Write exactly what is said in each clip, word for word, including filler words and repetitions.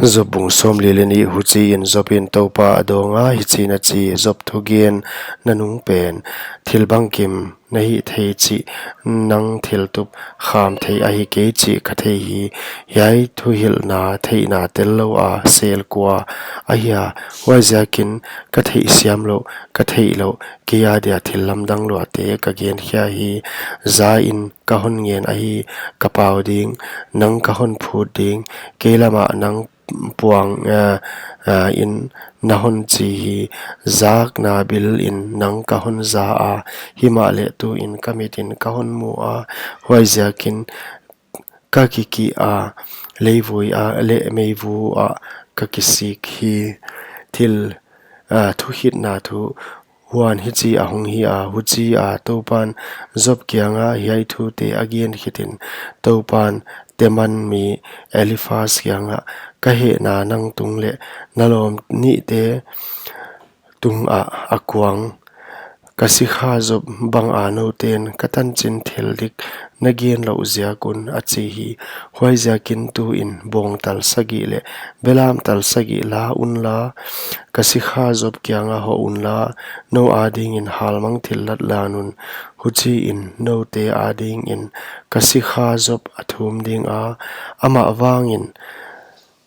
Job bung sawmli leh nih. Huchiin Jobin Toupa a dawnga, hichiin a chi: Job thugen nanung pen, thil bangkim na hih thei chih nang thiltup kham thei ahi kei chih ka thei hi. Hiai thuhilhna theihna telloua sel kua ahia? Huaiziakin ka theihsiam louh, ka theihlouh, kei adia thillamdang luate ka genkhia hi. Jain ka hon ngen ahi, ka pau ding, nang ka hon phut ding, kei lamah nang puang, eh, eh, in na hon chi hi. Jakna bilin nang ka hon ja a, himahleh tuin ka mitin ka hon mu a, huaiziakin ka kikih a, leivui ah leh meivuah ka kisik hi. Thil, eh, thukhitna thu huan hichi ahong hi a. Huchia Toupan Job kianga hiai thute a gen khitin, Toupan Teman mi Eliphaz kiangah, Ka hehna nang tung leh na lawm nihte tungah a kuang, ka sikha Job banga nouten ka tanchin thildik na gen louh ziak un, a chi hi. Huaiziakin tuin bawngtal sagih leh belamtal sagih la unla, ka sikha Job kiangah hoh unla, nou adingin halmang thillat lan un. Huchiin noute adingin ka sikha Job a thum dinga, amah vangin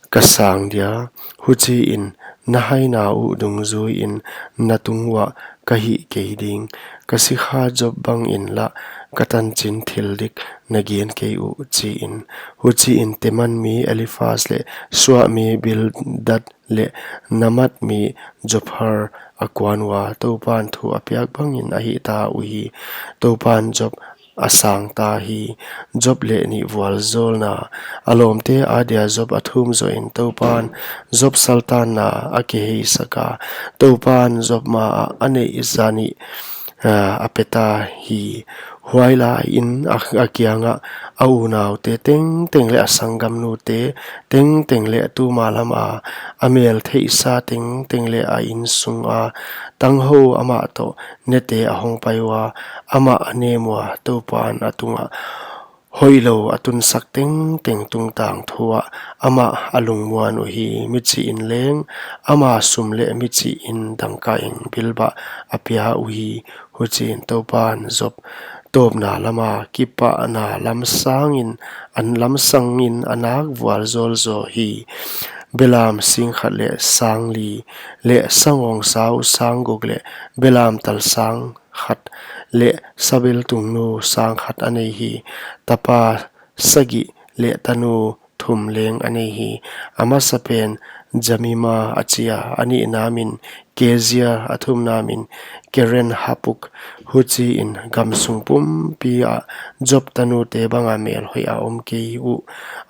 ka sang dia. Huchiin na haina uh dungjuiin na tung uah ka hih kei ding. Ka sikha Job bangin lah ka tanchin thildik na gen kei uh, chiin. Huchiin Teman mi Eliphaz leh Suah mi Bildad leh Naamath mi Zophar a kuan ua, Toupan thu a piak bangin a hihta uhi. Toupan Job a sangta hi. Job leh nih vualzawlna. A lawmte adia Job a thum zohin Toupan Job saltanna a kiheisaka, Toupan Job maah a neih zanih, ah, a peta hi. Huailaiin a, a kiangah a unaute tengteng leh a sanggamnute tengteng leh tuma lama a mel theihsa tengteng leh a insunga tanghou amah toh nete a hongpai ua, amah a nem ua, Toupan a tungah hoihlou a tunsak tengteng tungtang thu ah amah a lungmuan uhi. Michihin leng ama sum leh michihin dangkaeng bilbah a pia uhi. Huchiin Toupan Job tawpna lama, kipahna lamsangin, an lamsangin a nak vualzawl zaw hi. Belam sing khat leh sang li leh sangawngsau sang guk leh belamtal sang khat leh sabeltungnu sang khat a nei hi. Tapa sagih leh tanu thum leng a nei hi. A masapen Jemima a chi a, a nihna min Kezia, a thumna min Keren-hapuk. Huchiin gamsung pumpi ah Job tanute banga mel hoih a om kei uh.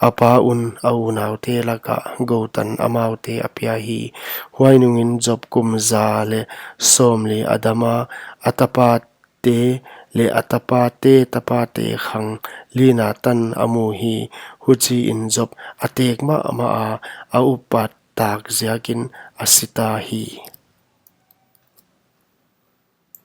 A pa un a unaute lakah goutan amaute a pia hi. Huai nungin Job kum za leh sawmli a dama, a tapate leh a tapate tapate khang lina tan a mu hi. Huchiin Job a tek mahmah a, a upat tak ziakin a sita hi.